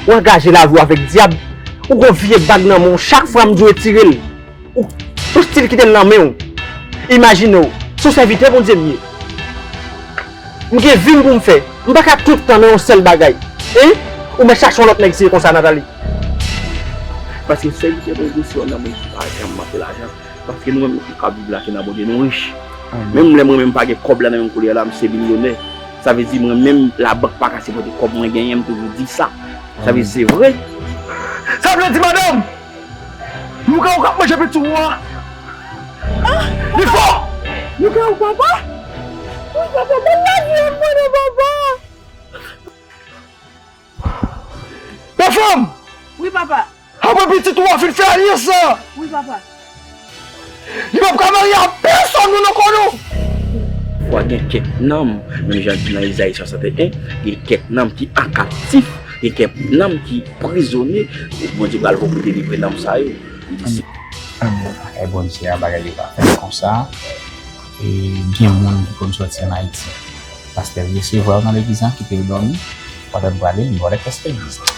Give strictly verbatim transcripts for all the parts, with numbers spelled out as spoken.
Ou angaje lavi w avèk dyab. Ou gon vye bag nan men w. Chak fwa m di w retire l, ou, ou still kite l nan men w. Imajine w, se yon sèvitè Bondye m ye. M gen vi m pou m fè. M pa ka tout tan nan yon sèl bagay. Hein? Ou mèt chache yon lòt nèg si e konsa, Nathalie. Paske sèvitè Bondye se yon nonm ki pa janm manke lajan. Paske nou menm nou ka viv la, se nan Bondye nou rich. Menm lè mwen menm pa gen kòb la nan men m kounye a la, m se milyonè. Sa vle di mwen menm labank pa ka sipòte kòb mwen genyen, m toujou di sa. Sa vle di se vre. Sa vle di, madanm, nou ka ou k ap manje piti ou a. Li fò! Nou ka ou papa? Wi, papa, ban lavi an mwen non, papa. Pèfòm! Wi, papa. Apre pitit ou a fin fè alyans lan, wi, papa. Li p ap ka marye a pèsonn moun ankò non. Fwa gen kèk nanm, menm jan l di nan Ezayi swasannteyen, gen kèk nanm ki an kaptif, gen kèk nanm ki prizone, Bondye pral voye pou delivre nanm sa yo. Li di, se Amen. Bagay Bondye a, bagay li pa fèt konsa. E gen moun ki konn sòti ann Ayiti. Pastè resevwa w nan legliz lan, kite w dòmi. Pandan n prale, li vòlè kès legliz lan.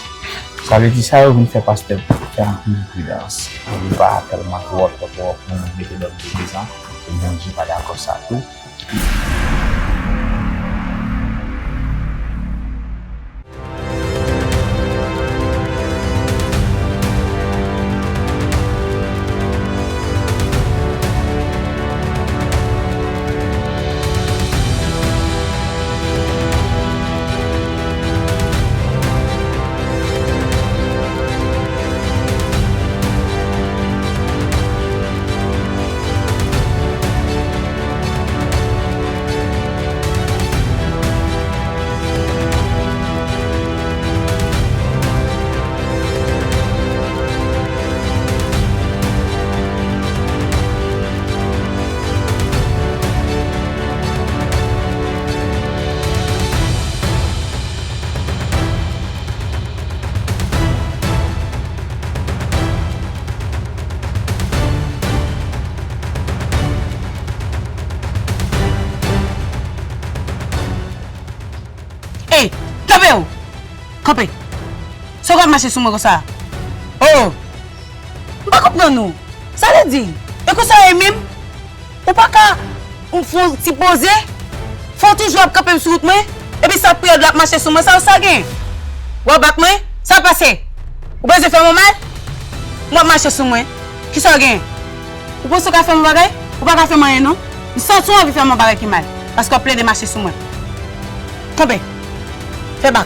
Sa vle di sa yo vin fè pastè fè anpil pridans. Pou li pa tèlman twò, twò, twò moun mete dòmi legliz lan. E Bondye pa dakò sa tou. Ey, kanpe w! Kanpe! Sa w ap mache sou mwen konsa? Oh! M pa konprann ou. Sa vle di, e konsa w ye menm? Ou pa ka fè yon ti poze? Fò w toujou ap kanpe m sou wout mwen? Epi sa ap priye w la ap mache sou mwen, sa w sa gen? W ap bat mwen? Sa pase? Ou bezwen fè mwen mal? W ap mache sou mwen? Kisa w gen? Ou panse w ka fè m yon bagay? Ou pa ka fè m anyen non. M santi w anvi fè m yon bagay ki mal, paske w ap plede mache sou mwen. Kanpe. Fè bak.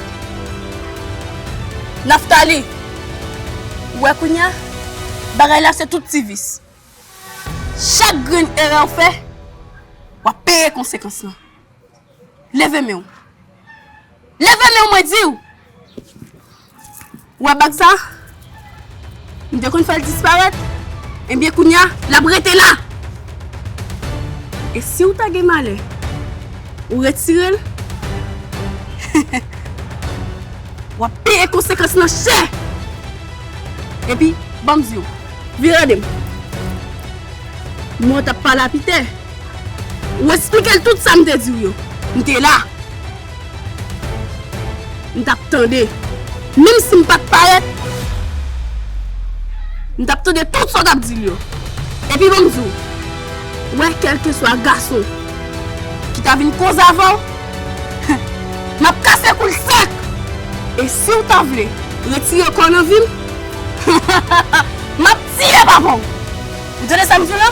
Naftali, ou wè kounye a, bagay la se tout ti vis. Chak grenn erè w fè, w ap peye konsekans lan. Leve men w. Leve men w, mwen di w! Ou wè bag sa? M te konn fè l disparèt. Ebyen, kounye a, l ap rete la. E si w ta gen malè, ou retire l, w ap peye konsekans lan chè. Epi, ban m di w, vin tande m. Mwen t ap pale a Pitè. Ou eksplike l tout sa m te di w yo. M te la. M t ap tande. Menm si m pa t parèt, m t ap tande tout sa w t ap di l yo. Epi ban m di w, ou wè, kèlkeswa gason ki ta vin koze avè w, m ap kase kou l sèk. E si w ta vle retire kò w nan vi m, m ap tiye papa w. Ou tande sa m di w la?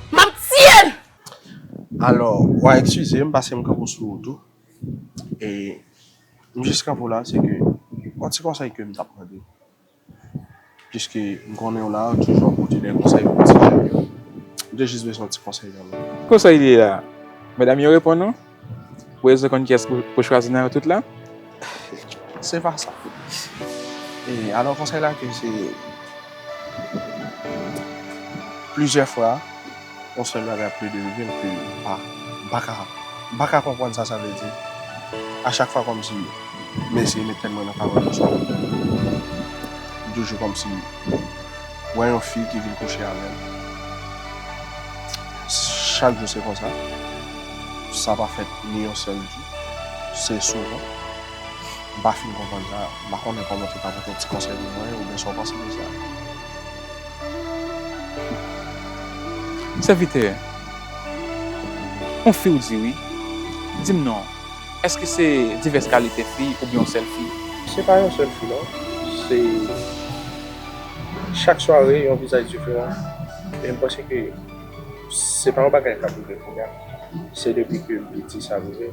M ap tiye l! Alò, w a eskize m paske m kanpe w sou wout ou. E m jis kanpe w la, se ke yon ti konsèy ke m t ap mande w. Piske m konnen w la, w toujou ap pote de konsèy pou ti jèn yo. M te jis bezwen yon ti konsèy nan men w. Konsèy li ye la? Medam yo reponn ou? Ou bezwen konn kiyès pou, pou chwazi nan yo tout la? Se pa sa. E alò, konsèy la ke se plizyè fwa, yon sèl bagay ap plede rive m ke m pa, m pa ka, m pa ka konprann sa sa vle di. A chak fwa kòmsi m eseye met tèt mwen nan kawòt oswa m toujou kòmsi wè yon fi ki vin kouche avè m. Chak jou se konsa. Sa pa fèt ni yon sèl jou. Se souvan. M pa fin konprann sa. M pa konnen kòman w te ka pote yon ti konsèy pou mwen, oubyen sa w panse de sa. Sèvitè, yon fi w di wi. Di m non, èske se divès kalite fi oubyen yon sèl fi? Se pa yon sèl fi non. Se chak sware yon vizaj diferan. E m panse ke se pa yon bagay k ap rive kounye a. Se depi ke m piti sa rive.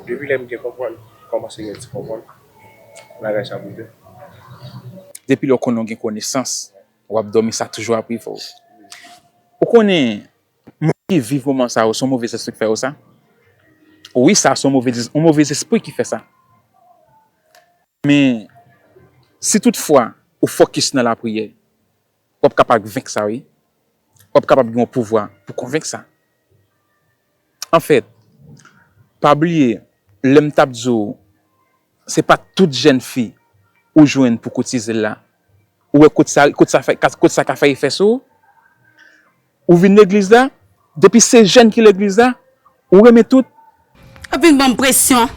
Depi lè m gen konprann, kòmanse gen ti konprann, bagay sa ap rive. Depi lè w konnen w gen konesans, w ap dòmi, sa toujou ap rive w. Ou konnen, moun ki viv moman sa yo, se yon move espri k fè yo sa. Wi, sa se yon move, yon move espri ki fè sa. Men, si toutfwa ou fokis nan lapriyè, w ap kapab venk sa, wi. W ap kapab gen yon pouvwa pou konvenk sa. Anfèt, pa bliye, lè m t ap di w, se pa tout jèn fi ou jwenn pou koutize l la. Ou wè kot sa, kot sa fè, kot sa ka fè efè sou ou? Ou vin legliz la, depi se jèn ki legliz la, ou renmen tout. W ap vin ban m presyon.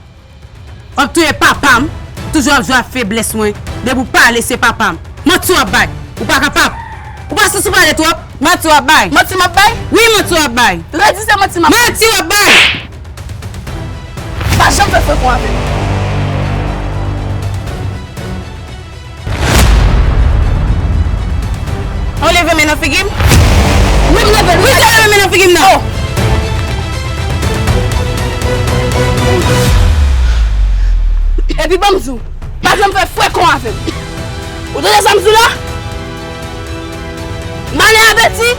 W ap touye papa m. Toujou w ap jwe ak feblès mwen. Depi w pale, se papa m. Manti w ap bay. Ou pa kapab. Ou pa sou sou pale twòp. Manti w ap bay. Manti m ap bay? Wi, manti w ap bay. Redi se manti m ap bay. Manti w ap bay. Pa janm fè frekon avè m. Ou leve men nan figi m? Wi, m leve l. Wi, se leve men nan figi m nan. Oh. Epi ban m di w, pa janm fè frekon avè m. Ou tande sa m di w la? Malè avèti,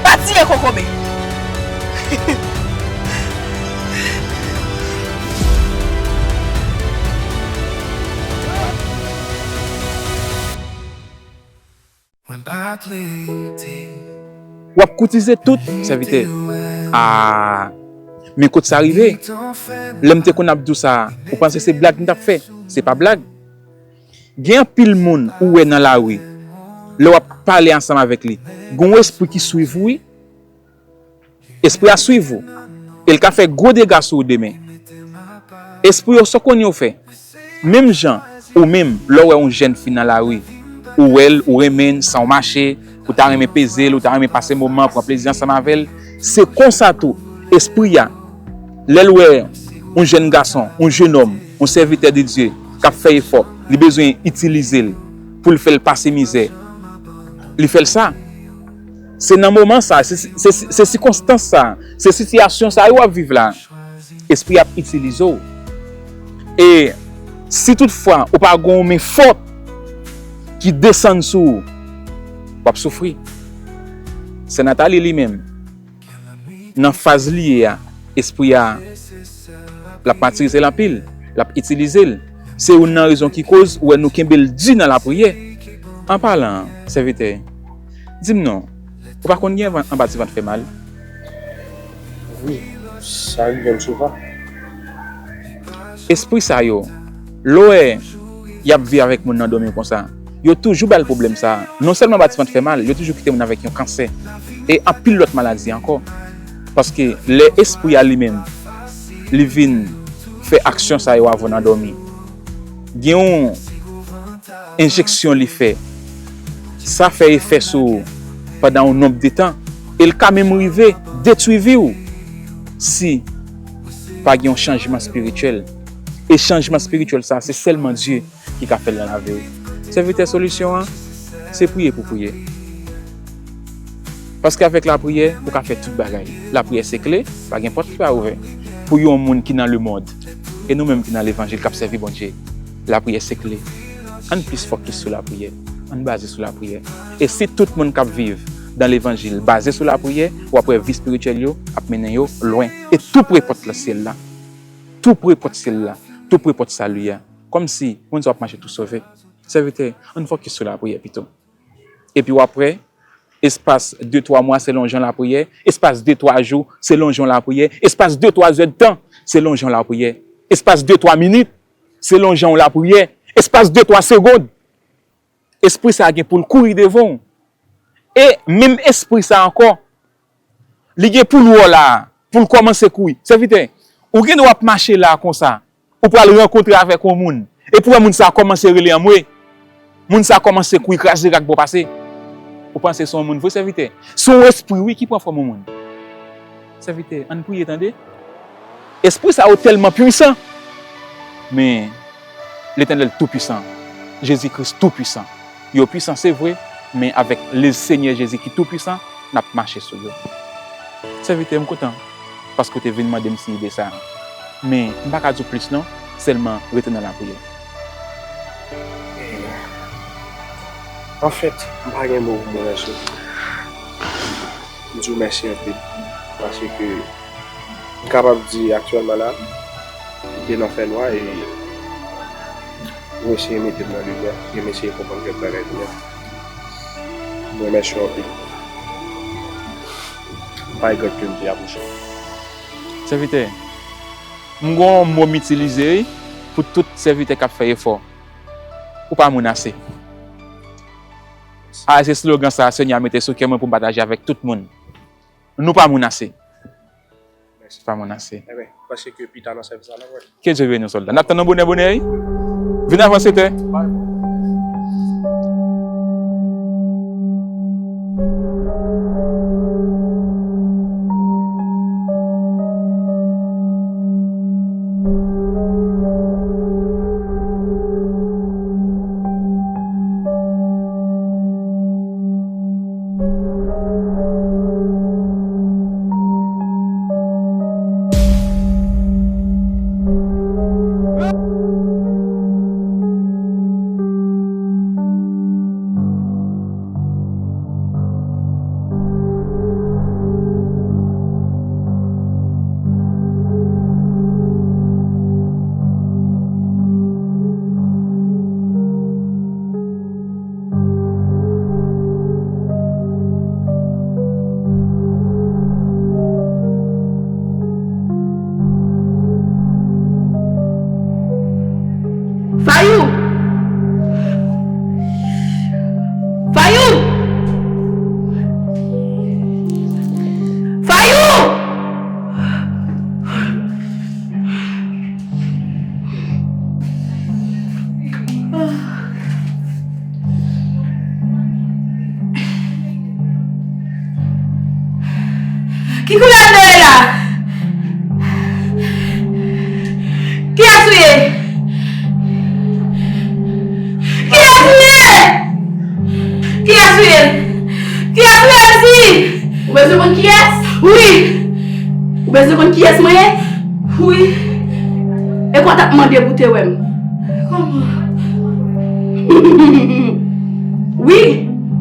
pa tiye kokobe. W ap koutize tout, sèvitè. A, men kot sa rive? Lè m te konn ap di w sa, ou panse se blag m t ap fè? Se pa blag. Gen anpil moun ou wè nan lari, lè w ap pale ansanm avèk li, gen yon espri ki swiv ou, wi. Espri a swiv ou, e l ka fè gwo dega sou ou demen. Espri yo, sa w konnen yo fè. Menm jan, ou menm, lè w wè yon jèn fi nan lari, ou wè l, ou renmen l, san w mache, ou ta renmen peze l, ou ta renmen pase moman, pran plezi ansanm avè l. Se konsa tou, espri a, lè l wè yon jèn gason, yon jennonm, yon sèvitè de Dye k ap fè efò, li bezwen itilize l pou l fè l pase mizè, li fè l sa. Se nan moman sa, se, se, se sikonstans sa, se sitiyasyon sa yo w ap viv la, espri ap itilize w. E si toutfwa ou pa gen yon men fò ki desann sou ou, w ap soufri. Sè Nathalie li menm, nan faz li ye a, espri a, l ap matirize l anpil, l ap itilize l. Se youn nan rezon ki koz ou wè nou kenbe l di nan lapriyè. An palan, sèvitè, di m non, ou pa konn gen anba ti vant fè mal? Wi, sa rive m souvan. Espri sa yo, lè w wè y ap viv avèk moun nan dòmi konsa, yo toujou ba l pwoblèm sa a. Non sèlman anba ti vant fè mal, yo toujou kite moun avèk yon kansè e anpil lòt maladi ankò. Paske lè espri a li menm, li vin fè aksyon sa yo avè w nan dòmi, gen yon enjeksyon li fè, sa fè efè sou ou pandan yon nonb de tan, e l ka menm rive detwi vi w si pa gen yon chanjman espirityèl. E chanjman espirityèl sa, se sèlman Dye ki ka fè l nan lavi w. Sèvitè, solisyon an, se priye pou priye. Paske avèk lapriyè, ou ka fè tout bagay. Lapriyè se kle, pa gen pòt ki pa ouvè. Pou yon moun ki nan lemonn, e nou menm ki nan levanjil k ap sèvi Bondye, lapriyè se kle. Ann plis fokis sou lapriyè. Ann baze sou lapriyè. E si tout moun k ap viv dan levanjil baze sou lapriyè, w ap wè vi espirityèl yo ap mennen yo lwen. E tou pre pòt la syèl la. Tou pre pòt syèl la. Tou pre pòt sali a. Kòmsi, moun sa w ap mache tou sove. Sèvitè, ann fokis sou lapriyè pito. Epi w ap wè, espas de twa mwa selon jan lapriyè, espas de twa jou selon jan lapriyè, espas de twa zèdtan selon jan lapriyè, espas de twa minit selon jan lapriyè, espas de twa segonn. Espri sa a gen pou l kouri devan w. E menm espri sa a ankò, li gen pou l wè w la a, pou l kòmanse kouri. Sèvitè, ou gen dwa ap mache la a konsa, Ou pral rankontre avèk yon moun. Epi w wè moun sa a kòmanse rele anmwe. Moun sa a kòmanse kouri kraze rak bò pase. Ou panse se yon moun vre, sèvitè? Se yon espri, wi, ki pran fòm yon moun. Sèvitè, ann priye, tande. Espri sa yo tèlman pwisan. Men, Letènèl toupwisan, Jezi Kris toupwisan. Yo pwisan, se vre, men avèk le Senyè Jezi ki toupwisan, n ap mache sou yo. Sèvitè, m kontan paske w te vin mande m siy de sa. Men, m pa ka di w plis non, sèlman rete nan lapriyè. Anfèt, m pa gen mo pou m remèsye w. M di w mèsi anpil. Paske m kapab di aktyèlman la, m te nan fènwa e ou eseye mete m nan limyè, e m eseye konprann kèk bagay pou mwen. M remèsye w anpil. M pa regrèt ke m te apwoche w. Sèvitè, m gen yon mo m itilize, wi, pou tout sèvitè k ap fè efò. Ou pa moun ase. A, se slogan sa a Senyè a mete sou kè mwen pou m pataje avèk tout moun. Nou pa moun ase. Mèsi. Pa moun ase. Enben, m panse ke pita nan sèvis la, n ap wè. Ke Dye beni w, sòlda. N ap tann nou bonè, bonè, wi. Vin avan sèt è. Fayou! Fayou! Fayou! Ki koulè dlo ye la? Kiyès ou ye? Kiyès ou ye? Kiyès ou ye? Kiyès ou ye, di? Ou bezwen konn kiyès? Wi. Ou bezwen konn kiyès mwen ye? Wi. E kwa w t ap mande pou te wè m? Kòman? Wi.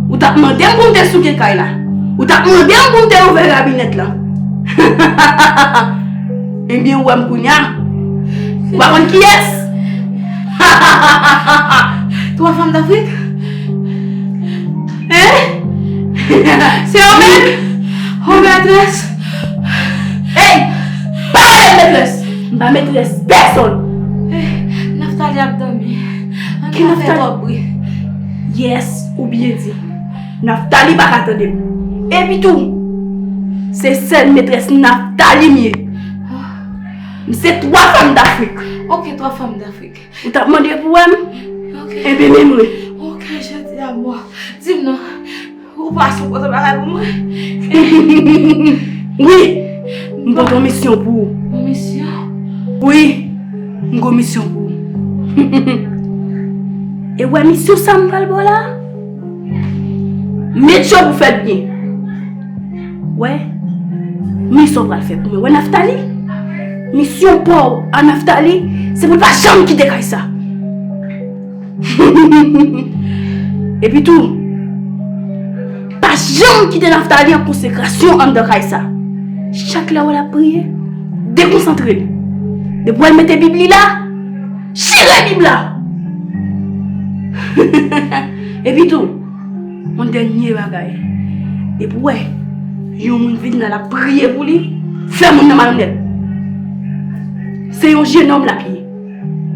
Ou t ap mande m pou m te souke kay la. Ou t ap mande m pou m te ouvè rabinèt la. Ebyen, ou wè m kounye a. Ou pa konn kiyès? Twa fanm Dafrik? Hein? Se ou menm? Ou metrès? Ey! Pa rele m metrès! M pa metrès pèsonn! Eh, Naftali ap dòmi. Ann pa fè twòp bri. Yes, ou byen di. Naftali pa ka tande m. Epitou, se sèl metrès Naftali m ye. M se twa fanm Dafrik. Ok, twa fanm Dafrik. Ou t ap mande pou wè m? Ok. Enben, men mwen. Ok, jodi a, bon. Di m non. Ou pa sou pote bagay pou mwen? Wi. M pote yon misyon pou ou. Yon misyon? Wi. M gen yon misyon pou ou. E wè misyon sa m pral ba w la? Met yo pou fè l byen. Wè, men sa w pral fè pou mwen. Wè Naftali? Misyon pa w a Naftali, se pou l pa janm kite kay sa. Epitou, pa janm kite Naftali an konsekrasyon anndan kay sa. Chak lè w wè l ap priye, dekonsantre l. Depi w wè l mete Bib li la, chire Bib la. Epitou, yon dènye bagay. Depi w wè yon moun vin la, l ap priye pou li, fè moun nan malonèt. Se yon jennonm l ap ye.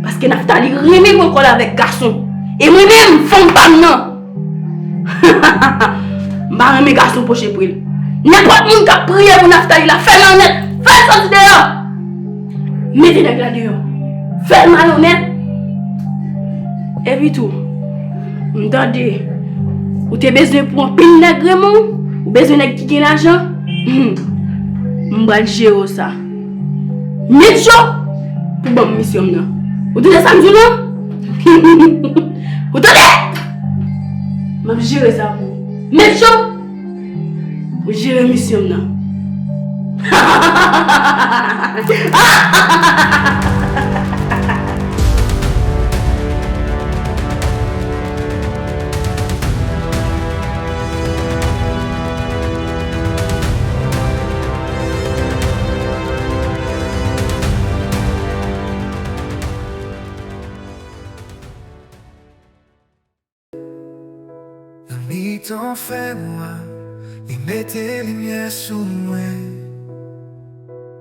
Paske Naftali renmen pran kò l avèk gason. E mwen menm, fanm pa m nan, m pa renmen gason pwoche pre l. Nenpòt moun k ap priye pou Naftali la, fè l malonèt, fè l soti deyò. Mete nèg la deyò. Fè l malonèt. Epi tou, m tande ou te bezwen pou anpil nèg renmen w, ou bezwen nèg ki gen lajan. M pral jere w sa. Met yo pou ban m misyon m nan. Ou tande sa m di w lan? Ou tande? M ap jere sa pou ou. Met yo pou jere misyon m nan. Nan mitan fènwa, li mete limyè sou mwen.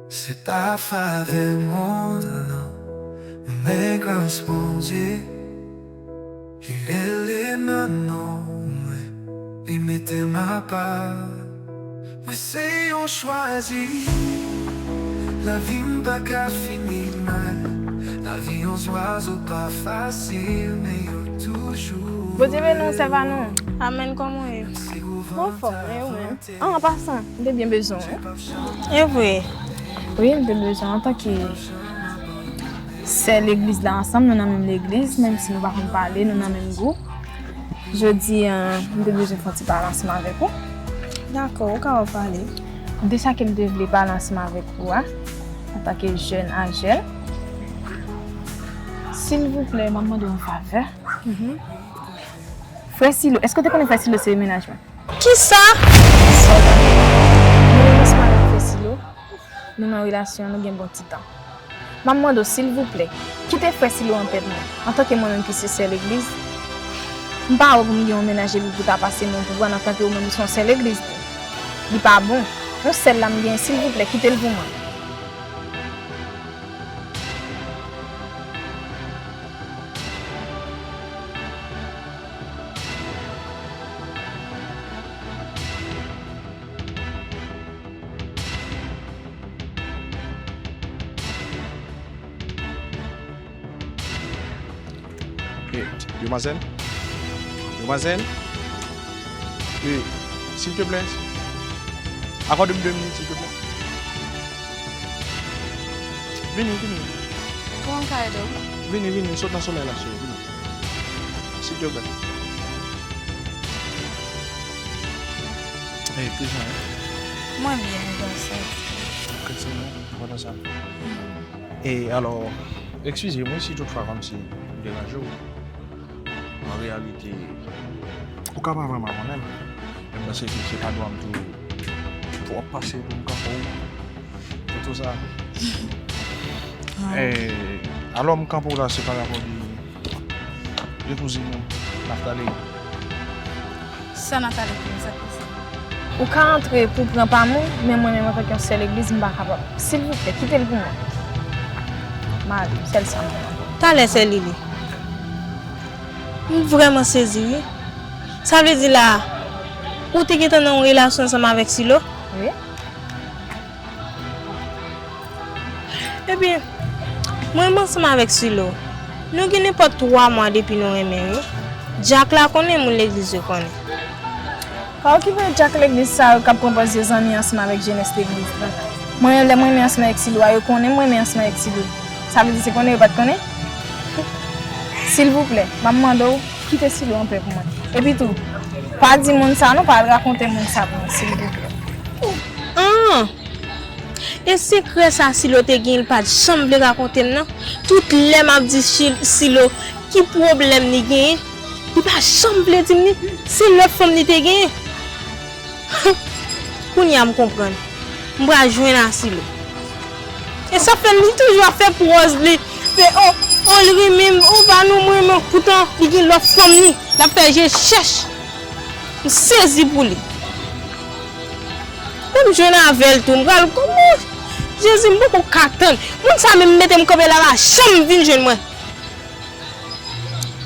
Se pa favè mond lan, men gras Bondye. Li rele nan non mwen, li mete m apa. Mwen se yon chwazi. Lavi m pa ka fini mal. Lavi yon zwazo pa fasil, men yo toujou. Bondye beni w, sè Vanou. Amèn, kòman w ye? M anfòm, e ou menm? An, an pasan, m te byen bezwen w, wi. E vre? Wi, m te bezwen w antanke sè legliz la ansanm, nou nan menm legliz, menm si nou pa konn pale, nou nan menm gwoup. Jodi a, m te bezwen fè yon ti pale ansanm avèk ou. Dakò, ou kapab pale. De sa ke m te vle pale ansanm avèk ou a, antanke jèn a jèn. Silvouplè, m ap mande w yon favè. Mhm. Frè Silo, èske w te konnen frè Silo se mennaj mwen? Kisa? Sa w tande? Mwen menm ansanm avèk frè Silo, nou nan relasyon, nou gen bon ti tan. M ap mande w, silvouplè, kite frè Silo anpè pou mwen. Antanke mwen menm ki se sè legliz, m pa wè pou m gen yon mennaj epi pou ta pase mwen pou pran antanke ou menm ou se yon sè legliz tou. Li pa bon. Yon sèl la m gen, silvouplè, kite l pou mwen. E, demwazèl? Demwazèl? E, silteplè, akòde m de minit, silteplè. Vini, vini. Kòman m ka ede w? Vini, vini, sot nan solèy la, cheri, vini. Silteplè. Ey, kijan w ye? Mwen byen, e ou menm? Kèt se mwen, kontan sa. E alò, eskize mwen si toutfwa kòmsi m deranje w. An reyalite, ou ka pa vrèman konnen m. Men m panse ke se pa dwa m tou pou w ap pase pou m kanpe w. Pou tou sa. E, alò m kanpe w la, se pa rapò de, de kouzin nou, Naftali. Sa Naftali konnen sa k pase? Ou ka antre pou pran pa m ou, men mwen menm antanke yon sè legliz, m pa kapab. Silvouplè, kite l pou mwen. Mari, sèl sa m konnen. Talè sè Lili. M vrèman sezi, wi. Sa vle di la, ou te gentan nan yon relasyon ansanm avèk Silo? Wi. Ebyen, mwen menm ansanm avèk Silo, nou gen nenpòt twa mwa depi nou renmen, wi. Dyak la konnen, moun legliz yo konnen. Pa okipe dyak legliz sa yo k ap pran pòz yo zanmi ansanm avèk jenès legliz la. Mwen, lè m renmen ansanm avèk Silo a, yo konnen m renmen ansanm avèk Silo. Sa vle di se konnen yo pa t konnen? Silvouplè, m ap mande w, kite Silo anpè pou mwen. Epitou, pa di moun sa non, pa al rakonte moun sa pou mwen, silvouplè. An! E sekrè sa Silo te gen, li pa t janm vle rakonte m nan. Tout lè m ap di Chil-, Silo ki pwoblèm li genyen, li pa janm vle di m li. Se lòt fanm li te genyen. Kounye a m konprann. M pral jwenn Asilo. E sa fè li toujou ap fè pwòz li. Fè, o, o, li renmen m, o, pa nou m renmen. Poutan, li gen lòt fanm li. L ap fè je chèch. M sezi pou li. Pou m jwenn avè l tou, m pral kòman? Jezi, m poko ka tann. Moun sa menm mete m kanpe la, pa janm vin jwenn mwen.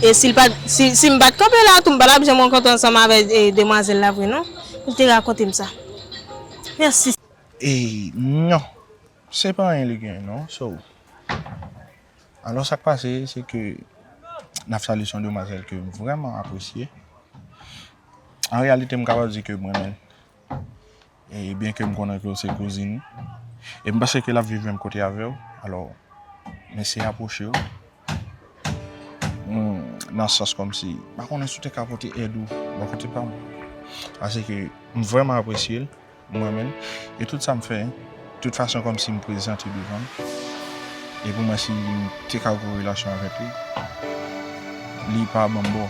E si l pa t, si, si m pa t kanpe la tou, m pa t ap janm rankontre ansanm avèk, e, demwazèl la vre non. Li te rakonte m sa. Mèsi. E, non. Se pa anyen li gen, non. So, Alò, sa k pase, se ke Naftalie se yon demwazèl ke m vrèman apresye. An reyalite, m kapab di ke m renmen l. E byen ke m konnen ke w se kouzin, e m panse ke l ap viv menm kote avè w, alò, m eseye apwoche w. Hmm, nan sans kòmsi, m pa konnen si w te ka pote èd ou bò kote pa m. Paske m vrèman apresye l, m renmen l. E tout sa m fè, tout fason kòmsi m prezante devan l. E pou mwen, si m te ka gen yon relasyon avèk li, li pa ban m bò.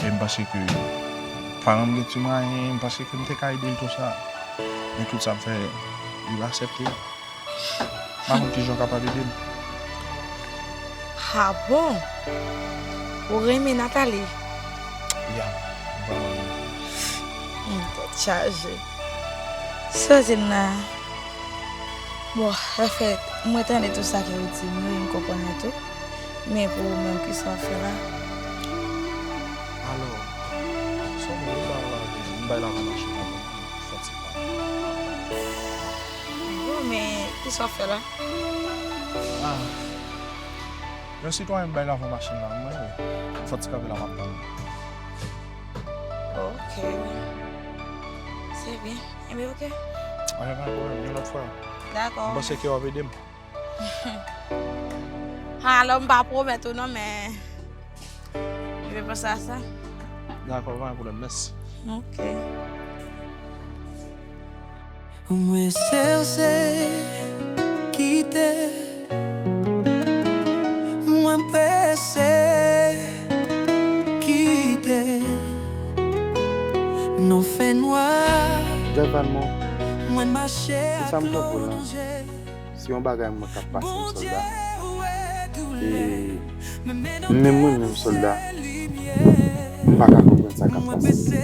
E m panse ke paran m gen ti mwayen, m panse ke m te ka ede l tou sa. Men tout sa m fè, li pa aksepte. M pa konn kijan w kapab ede m. Ah bon? Ou renmen Nathalie? Ya, m vrèman renmen. Hmm, tèt chaje. Sa w di m la. Bon, anfèt, mwen tande tout sa ke ou di m yo, m konprann yo tou. Men pou ou menm, kisa w ap fè la? Alò, sa w di m la, m bay lavan machin la pou m fè ti pa. Bon, men kisa w ap fè la? Ah. Yon sitwayen m bay lavan machin la, mwen, wi. Fò ti kanpe la, m ap tann. Ok. Se byen. Enben, ok. Anyen, pa gen pwoblèm, yon lòt fwa. Dakò. M panse ke w ap ede m. Ha, alò, m pa pwomèt ou non, men m vle panse a sa. Dakò, pa gen pwoblèm, mèsi. Ok. Mwen sèse kite, mwen prese kite, nan fènwa. Djab Valmont, mwen mache ak lonje. Se yon bagay mwen k ap pase m, sòlda. E menm mwen menm, sòlda, m pa ka konprann sa k ap pase.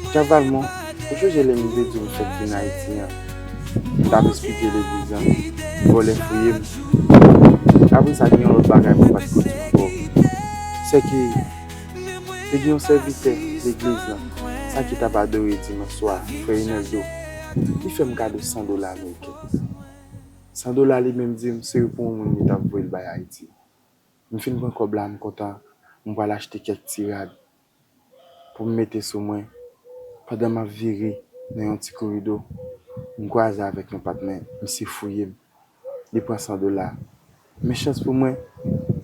Djab Valmont, ou sonje lè m te di w m fèk vin Ayiti an, m t ap esplike legliz lan, vòlè fouye m. Apre sa, gen yon lòt bagay mwen pa t konn di w ankò. Sèke te gen yon sèvitè legliz lan, sa ki t ap adore dimanch swa, frè Eneldo, li fè m kado san dola ameriken. San dola li menm di m se pou yon moun li t ap voye l bay Ayiti. M fin pran kòb la, m kontan, m pral achte kèk ti rad pou m mete sou mwen. Pandan m ap vire nan yon ti koridò, m kwaze avèk yon patnè, misye fouye m. Li pran san dola. Men chans pou mwen,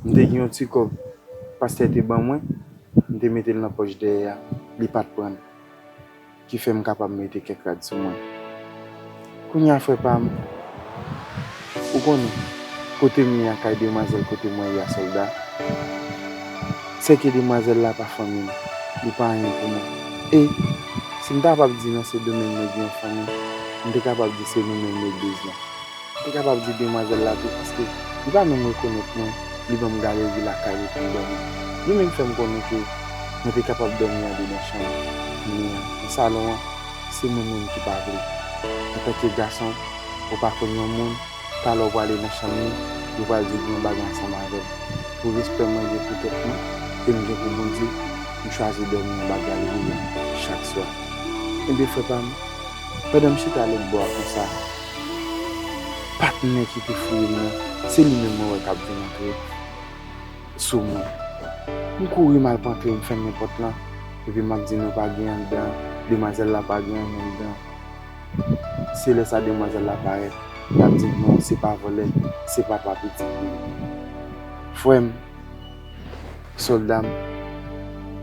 m te gen yon ti kòb pastè te ban mwen, m te mete l nan pòch dèyè a, li pa t pran l. Ki fè m kapab mete kèk rad sou mwen. Kounye a, frè pa m, ou konnen, kote m ye a, kay demwazèl kote mwen ye a, sòlda, sèke demwazèl la pa fanmi m, li pa anyen pou mwen. E si m ta kapab di nan Sendomeng mwen gen yon fanmi, m te kapab di se nou menm legliz lan. M te kapab di demwazèl la tou, paske li pa menm rekonèt mwen, li ban m galeri lakay li pou m dòmi. Li menm fè m konnen ke mwen te kapab dòmi andedan chanm mwen an. Nan salon an, se mwen menm ki pa vle. Antanke gason, ou pa konn yon moun, talè w prale nan chanm li, li pral di w gen yon bagay ansanm avè l. Pou respè mwen gen pou tèt mwen, e m gen pou Bondye, m chwazi dòmi anba galeri an chak swa. Enben, frè pa m, pandan m chita lòt bò a konsa, patnè ki te fouye m nan, se li menm mwen wè k ap vin antre sou mwen. M kouri m al pou antre, m fèmen pòt lan, epi m ap di nou pa gen anndan, demwazèl la pa gen anyen anndan. Se lè sa demwazèl la parèt, l ap di m non, se pa vòlè, se papa pitit li. Frè m, sòlda m,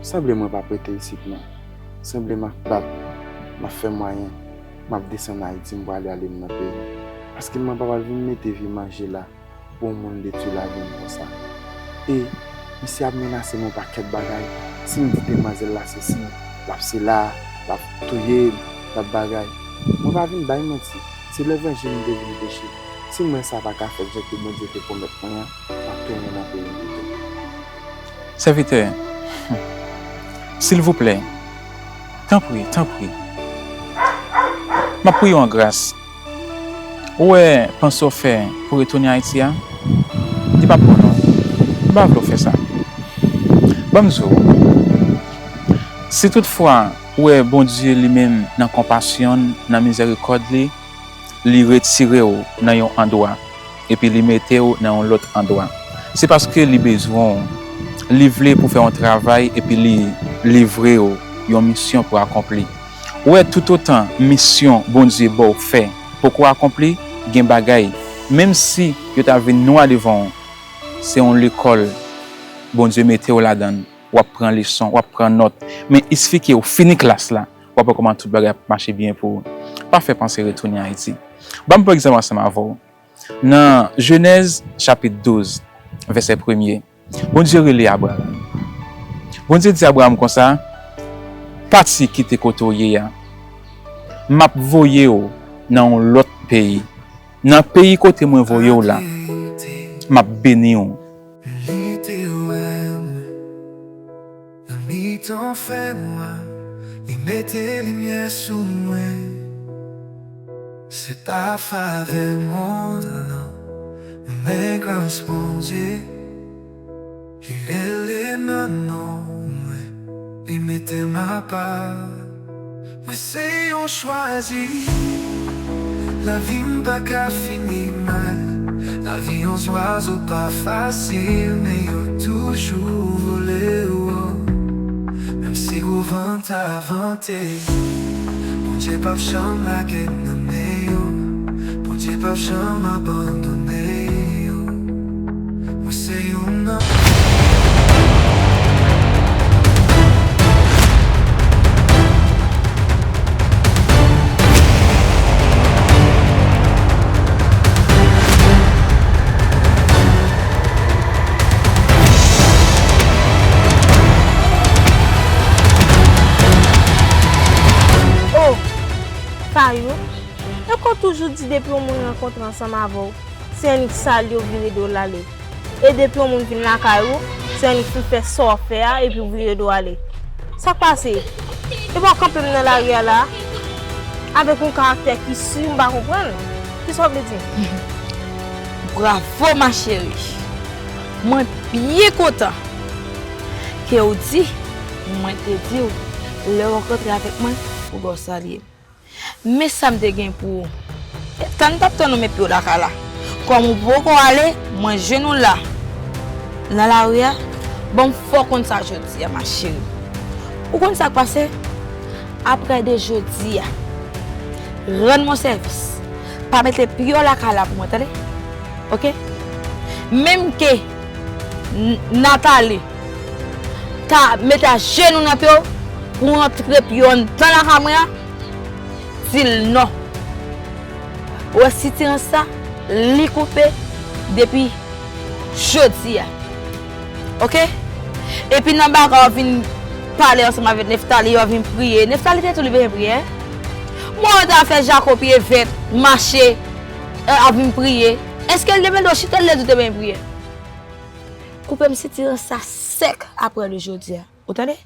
sanble mwen p ap rete isit non. Sanble m ap bat, m ap fè mwayen, m ap desann Ayiti, m prale ale m nan peyi m. Paske mwen pa pral vin mete vi manje la pou yon moun detwi lavi m konsa. E misye ap menase m yon pakèt bagay. Si m di demwazèl la sesi, l ap sela, l ap touye m, l ap bagay. Mwen pa vin bay manti. Se levanjil m te vin preche. Si m wè sa pa ka fèt jan ke Bondye te pwomèt mwen an, m ap tounen nan peyi m pito. Sèvitè, silvouplè, tanpri, tanpri, m ap priye w an gras. Ou wè panse w fè pou retounen Ayiti a, li p ap bon non. M pa vle w fè sa. Ban m di w, si toutfwa ou wè Bondye li menm nan konpasyon l, nan mizèrikòd li, li retire w nan yon andwa, epi li mete w nan yon lòt andwa. Se paske li bezwen w. Li vle pou fè yon travay epi li livre w yon misyon pou akonpli. Ou wè, toutotan misyon Bondye ba w fè poko akonpli, gen bagay, menm si yo ta vin nwa devan w, se yon lekòl Bondye mete w ladan l. W ap pran leson, w ap pran nòt. Men isifike w fini klas la, w ap wè kòman tout bagay ap mache byen pou ou. Pa fè panse retounen Ayiti. Ban m pran egzanp ansanm avè w. Nan Jenèz chapit douz, vèsè premye, Bondye rele Abraram. Bondye di Abraram konsa, "Pati kite kote w ye a. M ap voye w nan yon lòt peyi. Nan peyi kote mwen voye w la, m ap beni w." Li te wè mwen nan mitan fènwa, li mete limyè sou mwen. Se pa favè mond lan, men gras Bondye. Li rele nan non mwen, li mete m apa. Mwen se yon chwazi. Lavi m pa ka fini mal. Lavi yon zwazo pa fasil, men yo toujou vole wo. Menm si gwo van ta vante, Bondye p ap janm lage m nan men yo. Bondye p ap janm abandone yo. Mwen se youn nan Oh! Fayou, e kon toujou di depi yon moun rankontre ansanm avè w, se annik salye w vire do l ale. E depi yon moun vin lakay ou, se annik fin fè sa w ap fè a epi w vire do w ale. Sa k pase? Epi w ap kanpe m nan lari a la, avèk yon karaktè ki si m pa konprann. Kisa w vle di? Bravo ma chérie. Mwen byen kontan ke w di, mwen te di w, lè w rankontre avèk mwen, ou ba w salye m. Men sa m te gen pou ou. E tann m t ap tann ou met pye w lakay la. Kòm ou poko ale, mwen jwenn ou la. Nan lari a, bon, m fè w konn sa jodi a, ma chérie. Ou konn sa k pase? Aprè de jodi a, rann mwen sèvis. Pa mete pye w lakay la pou mwen, tande? Oke? Menm ke N-, Nathalie ta mete a jenou nan pye w pou w antre pye w anndan lakay mwen an, di l non. Ou wè sitirans sa, li koupe depi jodi a. Oke? Epi nan bagay w vin pale ansanm avèk Neftali, w vin priye. Neftali te di w li bezwen priye. Mwen wè w ta fè jako pye vèt, mache, e, ap vin priye. Èske l te mande w chita, l te di w te bezwen priye? Koupe m sitirans sa sèk aprè de jodi a. Ou tande?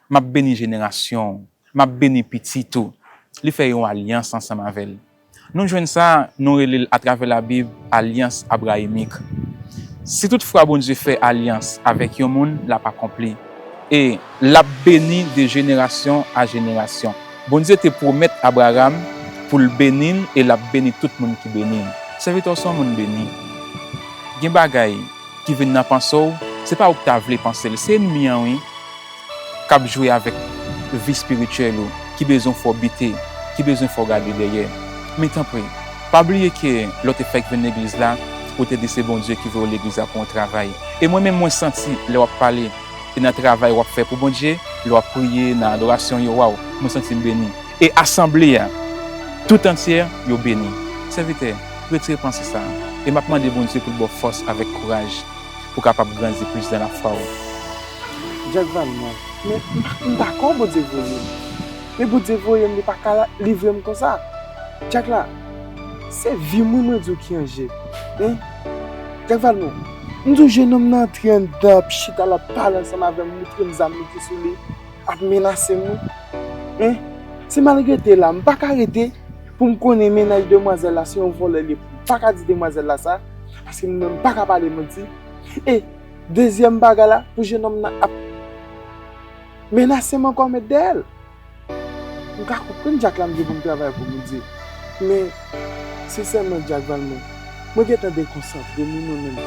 M ap beni jenerasyon w. M ap beni pitit ou. Li fè yon alyans ansanm avè l. Nou jwenn sa, nou rele l atravè Labib, alyans abrayimik. Si toutfwa Bondye fè alyans avèk yon moun, l ap akonpli. E l ap beni de jenerasyon a jenerasyon. Bondye te pwomèt Abraram pou l beni l e l ap beni tout moun ki beni l. Sèvitè w se yon moun beni. Gen bagay ki vin nan panse w, se pa ou ki ta vle panse l, se ènmi an wi, k ap jwe avèk vi espirityèl ou, ki bezwen fè w bite, ki bezwen fè w gade dèyè. Men tanpri, pa bliye ke lè w te fèk vin legliz la, ou te di se Bondye ki voye w legliz la pou yon travay. E mwen menm mwen santi lè w ap pale, e nan travay w ap fè pou Bondye, lè w ap priye nan adorasyon yo, waw, mwen santi m beni. E asanble a, tout antyè, yo beni. Sèvitè, retire panse sa a. E m ap mande Bondye pou l ba w fòs avèk kouraj pou w kapab grandi plis nan lafwa w. Jack Valmont, men m pa, m pa kwè Bondye voye m. Men Bondye voye m, li pa ka livre m konsa. Jack la, se vi m wi, mwen di w ki an je. Hein? Jack Valmont, m di w jennonm nan antre anndan, ap chita, l ap pale ansanm avè m, montre m zam li ki sou li, ap menase m wi. Hein? Si m al rete la, m pa ka rete pou m konnen mennaj demwazèl la se yon vòlè li ye. M pa ka di demwazèl la sa, paske m menm m pa ka pale manti. E dezyèm bagay la, pou jennonm nan ap menase m ankò, met dèyè l. M ka konprann Jack la, m gen pou m travay pou Bondye. Men, sensèman, Jack Valmont, Mwen gentan dekonsantre, moun, mwen menm.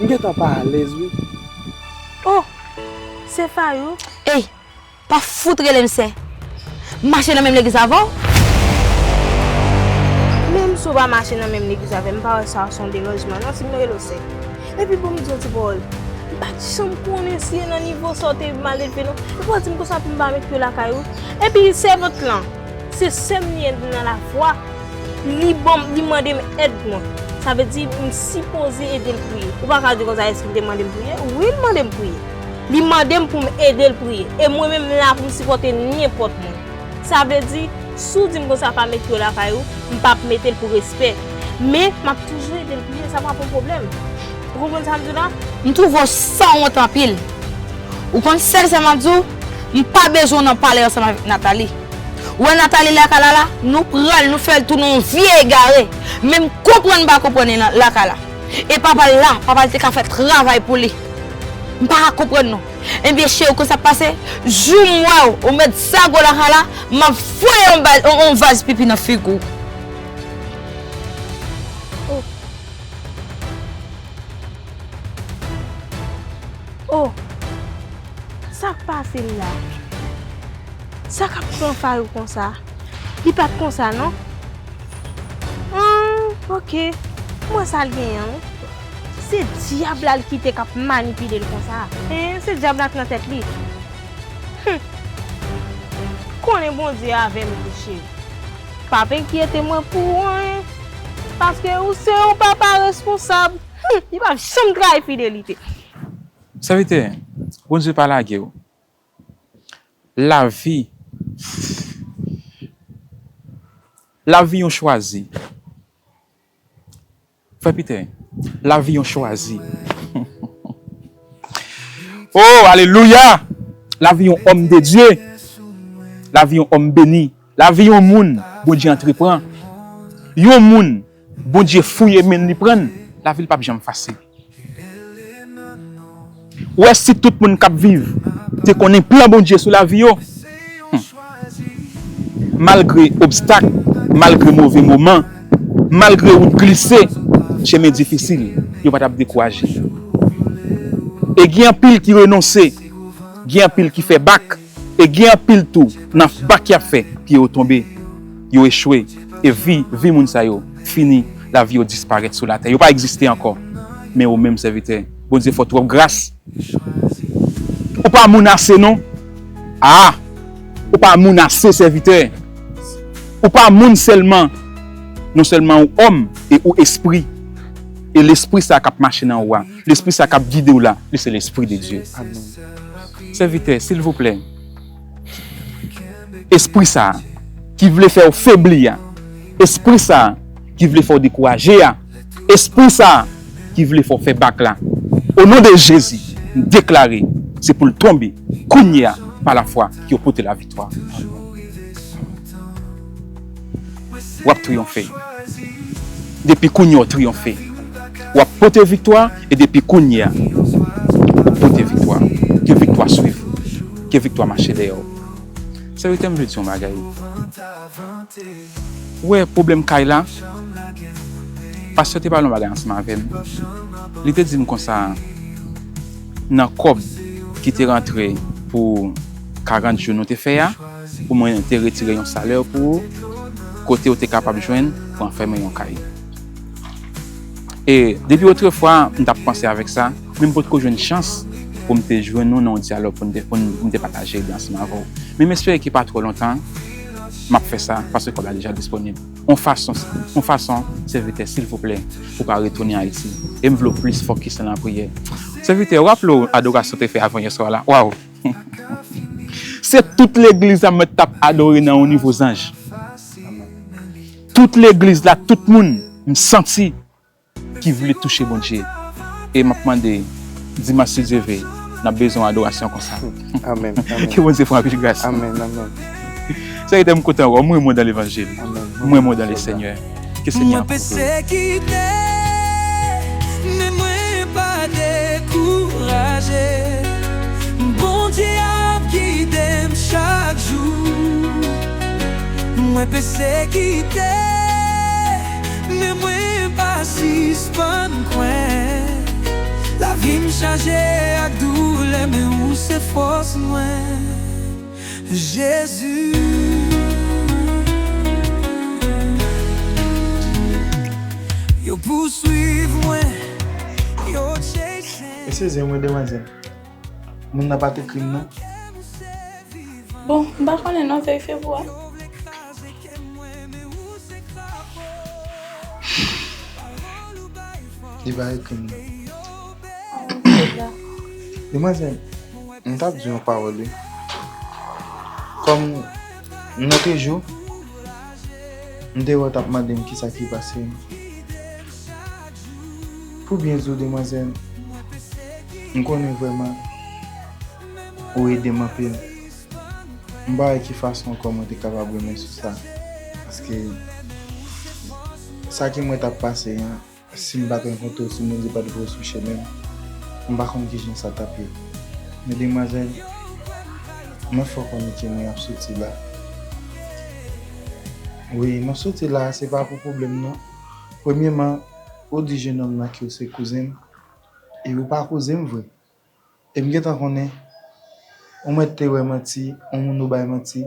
M gentan pa alèz, wi. Oh! Se Fayou? Ey! Pa fout rele m sè. M mache nan menm legliz avè w. Menm si w pa mache nan menm legliz avè m, m pa wè sa se yon deranjman non si m rele w sè. Epi bon, m di yon ti pawòl. M pa t janm konnen si e nan nivo sa w te malelve non. Epi w di m konsa pou m pa met pye lakay ou. Epi sèvant lan, se sè m li ye nan lafwa. Li ban m, li mande m èd mwen. Sa vle di, m sipoze ede l priye. Ou pa ka di konsa, èske li te mande m priye? Wi, li mande m priye. Li mande m pou m ede l priye. E mwen menm, m la pou m sipòte nenpòt moun. Sa vle di, si w di m konsa pa met pye w lakay ou, m p ap mete l pou respè. Men, m ap toujou ede l priye, sa p ap yon pwoblèm. Ou konprann sa m di w la? M twouve w sanwont anpil. Ou konn sèl sa m ap di w, m pa bezwen w nan pale ansanm avèk Nathalie. Ou wè Nathalie lakay la la, nou pran l, nou fè l tounen yon vye egare. Men m konprann m pa konprann li nan lakay la. E papa l la, papa l te ka fè travay pou li. M pa ka konprann non. Ebyen cheri, ou konn sa k pase? Jou m wè w, ou met zago lakay la, m ap voye yon ba-, yon, yon vaz pipi nan figi w. Oh. Oh! Sa k pase l la? Sa k ap pran Fayou konsa? Li pa t konsa non. Hum, ok. M wè sa l genyen an wi. Se dyab la l kite k ap manipile l konsa. Hein, se dyab la k nan tèt li. Hum. Konnen Bondye avè m tou cheri. P ap enkyete mwen pou anyen. Paske ou se yon papa responsab. Hum, li p ap janm trayi fidelite. Sèvitè, Bondye pa lage w. Lavi, lavi yon chwazi. Frè Peter, lavi yon chwazi. Oh, alelouya! Lavi yon òm de Dye. Lavi yon òm beni. Lavi yon moun Bondye antrepran. Yon moun Bondye fouye men li pran l. Lavi l p ap janm fasil. Ou wè, si tout moun k ap viv te konnen plan Bondye sou lavi yo, hmm, malgre obstak, malgre move moman, malgre wout glise, chemen difisil, yo pa t ap dekouraje. E gen anpil ki renonse, gen anpil ki fè bak, e gen anpil tou nan bak y ap fè, pye yo tonbe, yo echwe, e vi, vi moun sa yo fini, lavi yo disparèt sou latè. Yo pa egziste ankò. Men ou menm, sèvitè, Bondye fè w twòp gras. Ou pa moun ase non. Ah! Ou pa moun ase, sèvitè. Ou pa moun sèlman. Non sèlman ou òm, e ou espri. E lespri sa k ap mache nan ou a, lespri sa k ap gide w la, li se lespri de Dye. Amèn. Sèvitè, silvouplè, espri sa a ki vle fè w febli a, espri sa a ki vle fè w dekouraje a, espri sa a ki vle fè w fè bak la, o non de Jezi, m deklare, se pou l tonbe kounye a, pa lafwa, ke w pote laviktwa. W ap triyonfe. Depi kounye a w triyonfe. W ap pote viktwa, e depi kounye a, w ap pote viktwa. Ke viktwa swiv ou. Ke viktwa mache dèyè w. Sèvitè, m vle di yon bagay. Ou wè pwoblèm kay la? Pastè te pale yon bagay ansanm avè m. Li te di m konsa, nan kòb ki te rantre pou karant jou nou te fè a, pou mwen te retire yon salè pou ou, kote ou te kapab jwenn pou anfèmen yon kay. E depi otrefwa, m t ap panse avèk sa, men m potko jwenn chans pou m te jwenn ou nan yon dyalòg pou m te, pou m, pou m te pataje ide ansanm avè w. Men m espere ke pa twò lontan, m ap fè sa, paske kòb la deja disponib. On fason, on fason, sèvitè, silvouplè, pou pa retounen Ayiti. E m vle w plis fokis nan lapriyè. Sèvitè, ou raple w adorasyon te fè avan yè swa la? Waw! Se tout legliz la mèt t ap adore nan yon nivo zanj. Tout legliz la, tout moun, m santi ki vle touche Bondye. E m ap mande, dimanch, si Dye ve, n ap bezwen adorasyon konsa. Amèn, amèn. Ke Bondye fè w anpil gras. Amèn, amèn. Sèvitè, m kontan wè w. M renmen w dan levanjil. Amèn. M renmen w dan le Senyè. Ke Senyè a kouvri w. Mwen pesekite, men mwen pa dekouraje. Bondye ap gide m chak jou. Mwen pesekite, men mwen pa si Sispann kwè. Lavi m chaje ak doulè, men ou se fòs mwen. Jezi, yo pouswiv mwen, yo chase. Eskize mwen, demwazèl. Moun nan pa t ekri m non. Bon, m pa konnen non, verifye pou wè. Li pa ekri m non. Demwazèl, m t ap di yon pawòl wi. Kòm m nan trejou, m te wè w t ap mande m kisa ki pase m. Pou byen di w, demwazèl, m konnen vrèman ou ede m anpil. M pa wè ki fason ankò mwen te kapab renmen sou sa. Paske sa ke mwen t ap pase an, si m pa t rankontre w, si Bondye pa t voye w sou chemen m, m pa konn kijan sa t ap ye. Men demwazèl, mwen fè w konnen ke mwen ap soti la. Wi, m ap soti la, se pa pou pwoblèm non. Premyèman, ou di jennonm nan ke w se kouzen m, e ou pa kouzen m vre. E m gentan konnen, yon mèt te wè manti, yon moun ou bay manti.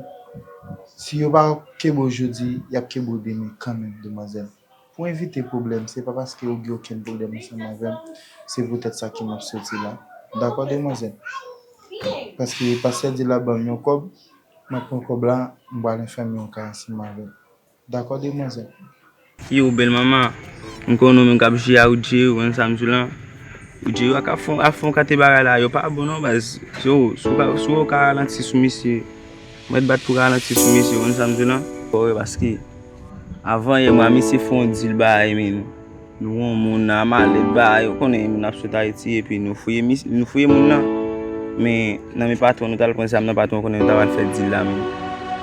Si yo pa kenbe w jodi, y ap kenbe w demen kanmenm, demwazèl. Pou evite pwoblèm, se pa paske ou gen okenn pwoblèm ansanm avè m, se poutèt sa ke m ap soti la. Dakò, demwazèl? Paske pastè di l ap ban m yon kòb, m ap pran kòb la, m pral anfème yon kay ansanm avè l. Dakò, demwazèl. Yo, bèl manman, m konnen w menm k ap jwe a Rudjeri, ou konn sa m di w lan. Rudjeri ap fè, ap fè yon kate bagay la, yo pa bon non, baz. Yo, si w ka, si w ka ralanti sou misye, mèt bat pou ralanti sou misye, ou konn sa m di w lan. Paske avan yè, mwen, misye fè yon dil bagay, men nou wè yon moun nan malèt bagay, ou konnen moun ap sot Ayiti, epi nou fouye mis-, nou fouye moun nan. Men, nan men patwon, nou t al pran zam nan, patwon konnen nou t ap al fè dil la, men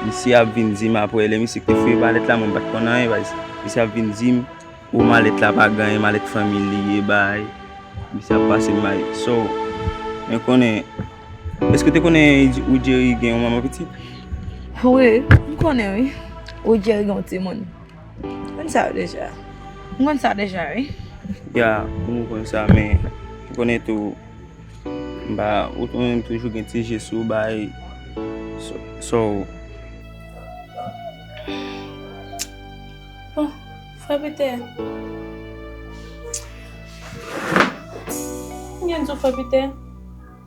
misye ap vin di m apre, lè misye ki te fouye malèt la, mwen m pa t konn anyen, baz. Misye ap vin di m, o, malèt la pa gen anyen, malèt fanmi l li ye, bay. Misye ap pase m bay. So, men konnen, èske w te konnen Rudjeri gen yon manman pitit? Wi, m konnen wi. Rudjeri gen yon timoun. M konn sa deja. M konn sa deja, wi. Ya, m konn sa, men m konnen tou, m pa, ou menm toujou gen ti je sou bay. So, so. Bon, frè Pitè. M gen di w, frè Pitè.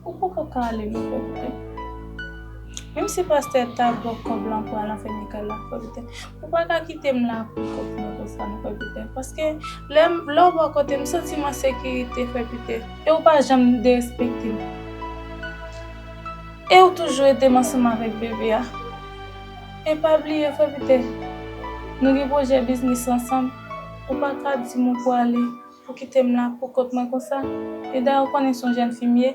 Ou poko ka ale non, frè Pitè. Menm si pastè ta ba w kòb la pou al anfème kay la, frè Pitè, ou pa ka kite m la pou kont mwen konsa non, frè Pitè. Paske lè m, lè w bò kote m, m santi m an sekirite, frè Pitè. E ou pa janm derespekte m. E ou toujou ede m ansanm avèk bebe a. E pa bliye, frè Pitè, nou gen pwojè biznis ansanm. Ou pa ka di m ou pwale pou kite m la pou kont mwen konsa. E dayè ou konnen se yon jèn fi m ye.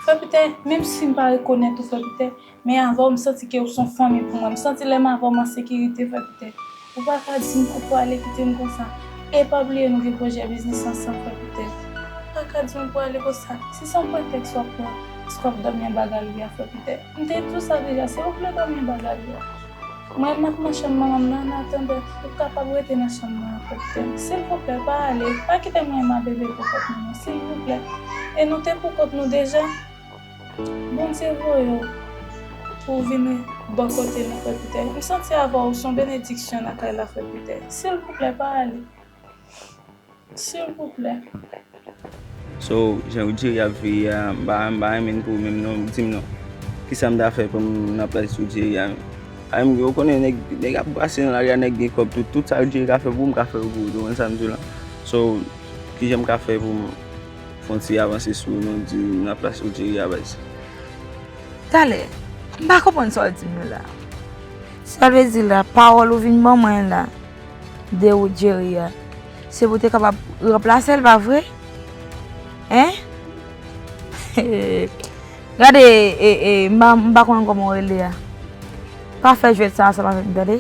Frè Pitè, menm si m pa rekonèt ou, frè Pitè, men avè w, m santi ke ou se yon fanmi pou mwen. M santi lè m avè w, m an sekirite, frè Pitè. Ou pa ka di m ou pwale kite m konsa. E pa bliye nou gen pwojè biznis ansanm, frè Pitè. Ou pa ka di m ou pwale konsa. Si se yon pretèks w ap pran, èske w ap dòmi anba galri a, frè Pitè? M te di w sa deja, silvouplè dòmi anba galri a. Mwen, m ap nan chanm manman m nan, an atandan, ou kapab rete nan chanm mwen an, frè Pitè. Silvouplè, pa ale. Pa kite mwen e ma bebe pou kont nou non, silvouplè. E nou te pou kont nou deja. Bondye voye w pou w vin bò kote nou, frè Pitè. M santi avè w, se yon benediksyon nan kay la, frè Pitè. Silvouplè, pa ale. Silvouplè. So, jan Rudjeri ap viv a, m pa, m pa renmen l pou ou menm non, di m non. Kisa m ta fè pou m nan plas Rudjeri a menm? A menm, ou konnen nèg, nèg ap brase nan lari a, nèg gen kòb, tout, tout sa Rudjeri ka fè pou ou, m ka fè yo pou ou tou, ou konn sa m di w lan. So, kijan m ka fè pou m fè yon ti avanse sou ou non, di m nan plas Rudjeri a, baz? Talè, m pa konprann sa w di m yo la. Sa vle di la, pawòl ou vin ban mwen la, de Rudjeri a, se pou te kapab ranplase l, pa vre? Hein? Gade, e, e, m pa, m pa konn kòman w rele a. Pa fè jwèt sa ansanm avèk m, tande?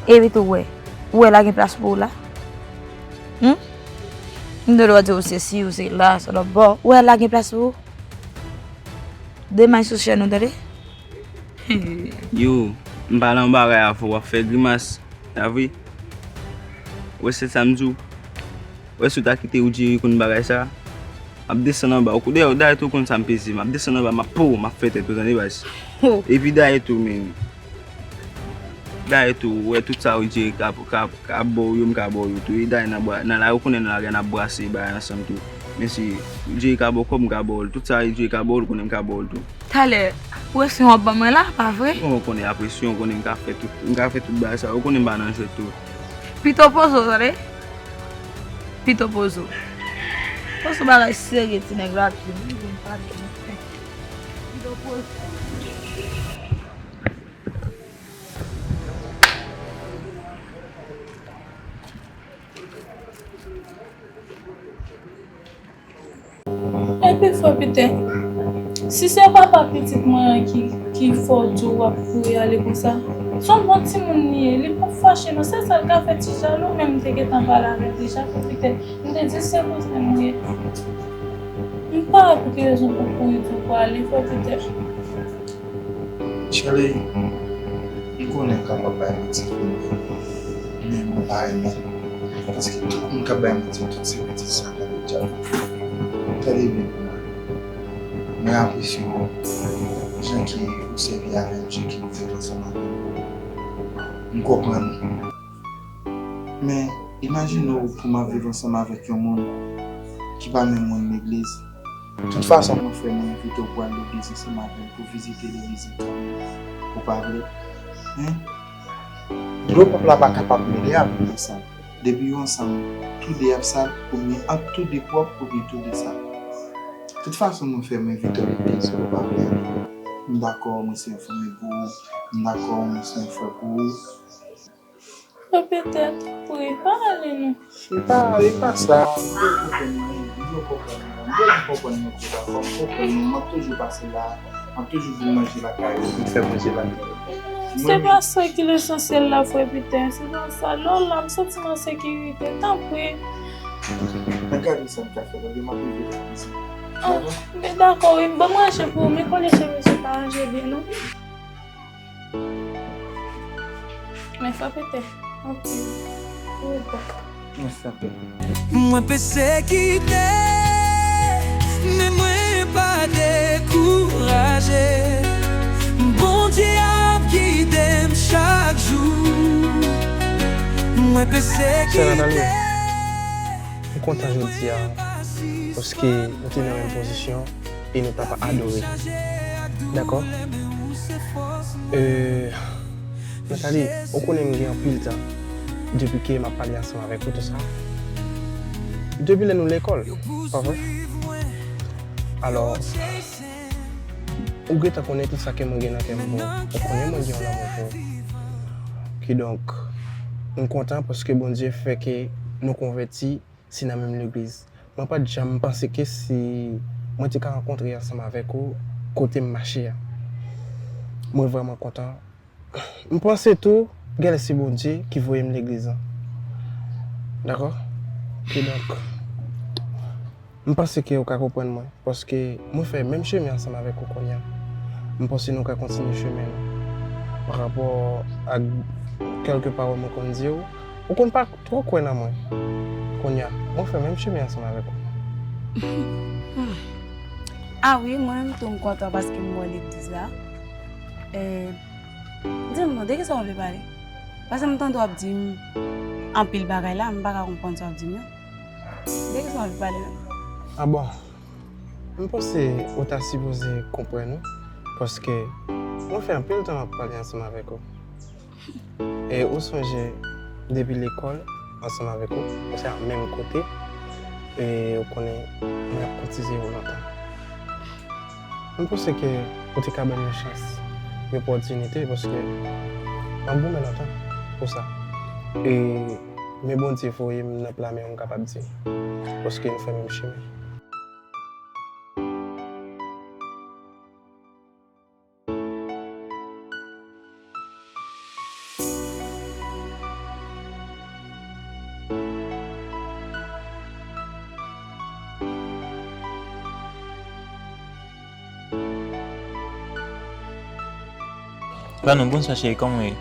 Epi tou, w wè, w wè la gen plas pou ou la? Hmm? M gen dwa di w se si, ou se la, sa lòt bò. W wè la gen plas pou ou? Demay sou chèn ou, tande? Yo, m pale yon bagay avè w, w ap fè grimas. A vre? Ou wè se sa m di w? Wè si w ta kite Oudjeri konn bagay sa, m ap desann anba. Ou dayè, dayè tou konn sa m peze. M ap desann anba, m ap po, m ap fè tèt ou tande baz. Epi dayè tou, men. Dayè tou, ou wè tout sa Oudjeri ka, ka, ka ba w yo, m ka ba w yo tou. E dayè nan bwa, nan la, ou konnen nan lari a n ap brase bagay ansanm tou. Men si Oudjeri ka ba w kòb, m ka ba w l. Tout sa Oudjeri ka ba w l, ou konnen m ka ba w l tou. Talè, presyon w ap ban mwen la, pa vre? Bon, ou konnen a presyon, ou konnen m ka fè tout, m ka fè tout bagay sa. Ou konnen m pa nan jwèt tou. Pito poze w, tande? Pito poze w. Poze w bagay serye, ti nèg la, pi. Pito poze w. Epi frè Pitè, si se papa pitit mwen an ki, ki fè w di w ap kouri ale konsa, se yon bon timoun li ye, li p ap fache non, se sa l ka fè ti jalou, men m te gentan pale avè l deja, frè Pitè, m te di l se kouzen m ye. M pa wè pou ki rezon pou kouri di w pou ale, frè Pitè. Chale, m konnen m kapab bay manti pou mwen, men mwen pa renmen. Paske tout moun k ap bay manti, tout se pitit Satan yo dyab. Tande byen pou mwen. Mwen apresye w, jan ke ou sèvi avè m, jan ke ou viv ansanm avè m. M konprann ou. Men, imajine w pou m ap viv ansanm avèk yon moun ki pa menm moun legliz. Tout fason, mon frè, mwen envite w pou al legliz ansanm avè m, pou vizite legliz li kanmenm. Ou pa vle? Hein? Dlo pwòp la pa kapab mele avèk dlo sal. Depi yo ansanm, toude ap sal, oubyen ant toude pwòp, oubyen toude sal. Tout fason, mon frè, mwen envite w legliz, ou pa vle? M dakò, mwen se yon fanmi pou ou. M dakò, mwen se yon frè pou ou. Frè Pitè, tanpri, pa ale non. E pa, e pa sa, m bezwen konprann mwen, m bezwen konprann mwen, m bezwen konprann mwen, m bezwen konprann mwen, m ap toujou pase la, m ap toujou vin manje lakay ou, vin fè manje lakay ou. Se pa sa ki lesansyèl la, frè Pitè, se pa sa. Lè w la, m santi m an sekirite, tanpri. Men gade sa m ka fè, tande, m ap rive la, mesi. Ah, men dakò, wi, ban m ranje pou ou, men konnen cheve sou pa ranje byen, non. Men frè Pitè, anpil. Ou bon. Mwen santi. Mwen pesekite, men mwen pa dekouraje. Bondye ap gide m chak jou. Mwen pesekite. Sè Nathalie, m kontan jodi a, paske nou te nan menm pozisyon e nou t ap adore. Dakò? Euh, Nathalie, ou konnen m gen anpil tan depi ke m ap pale ansanm avèk ou, tou sa. Depi lè nou lekòl, pa vre? Alò, ou gentan konnen tout sa ke mwen gen nan kè m pou ou. Ou konnen mwen gen yon lanmou pou ou. Kidonk, m kontan paske Bondye fè ke nou konvèti si nan menm legliz. Mwen pa t janm panse ke si mwen te ka rankontre ansanm avèk ou kote m mache a. Mwen vrèman kontan. M panse tou, genlè se Bondye ki voye m legliz lan. Dakò? Kidonk, m panse ke ou ka konprann mwen, paske mwen fè menm chemen ansanm avèk ou kounye a. M panse nou ka kontinye chemen nou. Pa rapò ak kèlke pawòl mwen konn di w, ou konn pa twò kwè nan mwen. Kounye a, mwen fè menm chemen ansanm avèk ou. Ah wi, mwen menm tou m kontan paske m wè legliz la. Eh, di m non, de kisa w vle pale? Paske m tande w ap di m anpil bagay la, m pa ka konprann sa w ap di m yo. De kisa w vle pale menm? Ah bon? M panse ou ta sipoze konprann wi, paske mwen fè anpil tan m ap pale ansanm avèk ou. E ou sonje, depi lekòl, ansanm avèk ou, nou se a menm kote, e ou konnen mwen ap koutize ou lontan. M panse ke ou te ka ban m yon chans, yon opòtinite, paske m ap goumen lontan pou sa. E men Bondye voye m nan pla men w, m kapab di, paske nou fè menm chemen. Vanou, bonswa cheri, kòman w ye?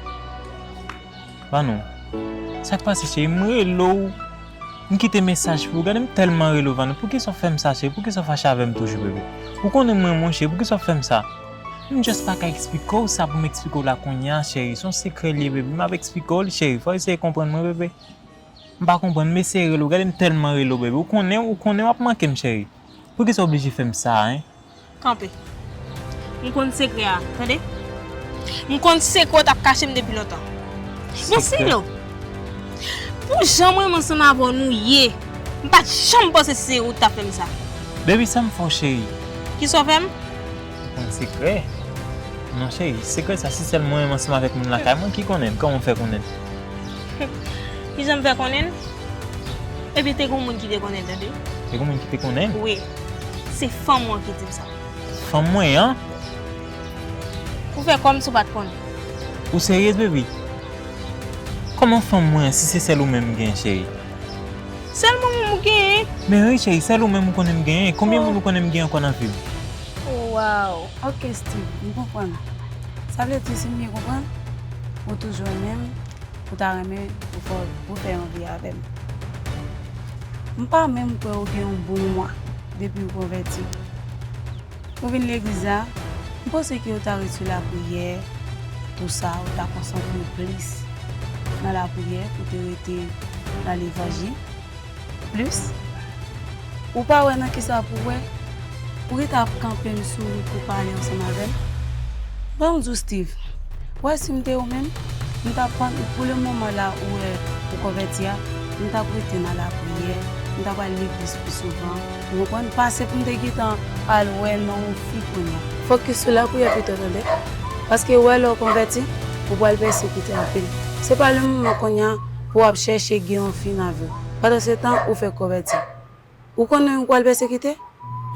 Vanou, sa k pase cheri? M rele w, M kite mesaj pou ou. Gade m tèlman rele w, Vanou. Poukisa w fè m sa, cheri? Poukisa w fache avè m toujou, bebe? Ou konnen m renmen w, cheri. Poukisa w fè m sa? M just pa ka eksplike w sa pou m eksplike w la kounye a, cheri. Se yon sekrè l ye, bebe. M ap eksplike w li, cheri. Fò w eseye konprann mwen, bebe. M pa konprann, m eseye rele w. Gade m tèlman rele w, bebe. Ou konnen, ou konnen w ap manke m, cheri. Poukisa w oblije fè m sa, en? Kanpe. M konn sekrè a, tande? M konn sekrè w t ap kache m depi lontan. Bon, Silo, pou jan mwen menm ansanm avè w nou ye, m pa t janm panse se ou t ap fè m sa. Baby, sa m fè w, cheri? Kisa w fè m? Ou konn sekrè? Non, cheri, sekrè sa, si sèl mwen menm ansanm avèk moun lakay mwen ki konnen l, kòman w fè konnen l? Kijan m fè konnen l? Epi te gen moun ki te konnen l, tande? Te gen moun ki te konnen l? Wi. Se fanm ou an ki di m sa. Fanm mwen an? Ou fè kòmsi w pa t konnen. Ou seryez, baby? Kòman fanm mwen an, si se sèl ou menm m genyen, cheri? Sèl mwen menm ou genyen? Men wi, cheri, sèl ou menm ou konnen m genyen. Konbyen moun ou konnen m genyen ankò nan vi m? Oh, wow. Ok, Steve, m konprann. Sa vle di, si m byen konprann, ou toujou renmen m, ou ta renmen pou fè, pou fè yon vi avè m. M pa menm kwè ou gen yon bon mwa depi ou konvèti. Ou vin legliz la, m panse ke ou ta ret sou lapriyè, tou sa, ou ta konsantre w plis nan lapriyè pou te rete nan levanjil. Plis, ou pa wè nan kisa pou wè? Ou rete ap kanpe m sou wout pou pale ansanm avè m? Ban m di w, Steve, ou wè si m te ou menm, m t ap pann, pou le moman la ou wè ou konvèti a, m t ap rete nan lapriyè, m t ap al legliz pi souvan, ou konprann, pase pou m te gentan al wè nan yon fi kounye a. Fokis sou lapriyè pito, tande, paske ou wè lè w konvèti, ou pral pèsekite anpil. Se pa le moman kounye a pou w ap chèche gen yon fi nan vi w. Pandan se tan, ou fèk konvèti. Ou konnen ou pral pèsekite?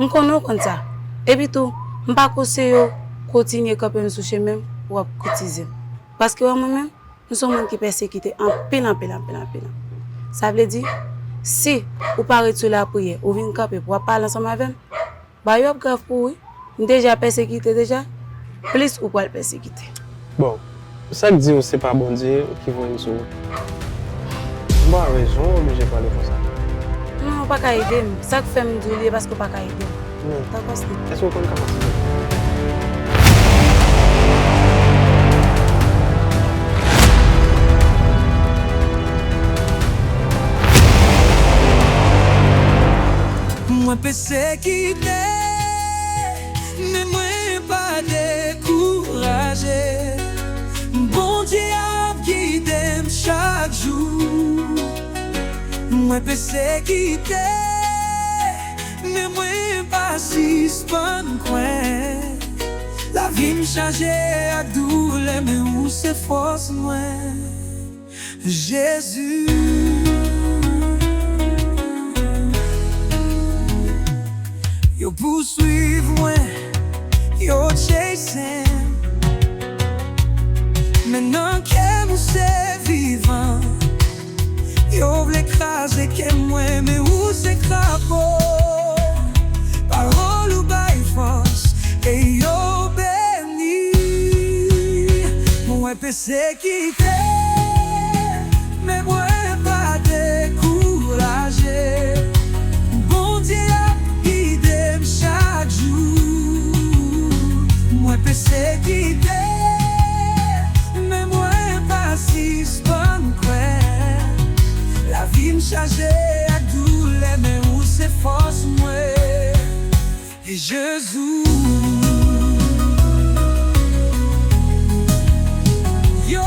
M konnen ou konn sa. Epi tou, m pa konseye w kontinye kanpe m sou chemen m pou w ap kritize m. Paske wè mwen menm, m se yon moun ki pèsekite anpil, anpil, anpil, anpil. Sa vle di, si ou pa ret sou lapriyè, ou vin kanpe pou w ap pale ansanm avè m, bagay yo ap grav pou ou wi. M deja pèsekite deja, plis ou pral pèsekite. Bon, sa k di w se pa Bondye ki voye m sou ou? M pa rezon w oblije pale konsa. Non, ou pa ka ede m. Sa k fè m di w li, e paske ou pa ka ede m. Non. Dakò, Steve. Èske w konn kapasite m? Mwen pesekite, men mwen pa dekouraje. Bondye ap gide m chak jou. Mwen pesekite, men mwen pa sispann kwè. Lavi m chaje ak doulè, men ou se fòs mwen. Jezi, yo pouswiv mwen, yo chase m, men nan kè m ou se vivan. Yo vle kraze kè mwen, men ou se krapo. Pawòl ou bay fòs, e yo beni. Mwen pesekite, men mwen pa dekouraje. Bondye ap gide m chak jou. Mwen pesekite, men mwen pa sispann kwè. Lavi m chaje ak doulè, men ou se fòs mwen. E Jezi. Yo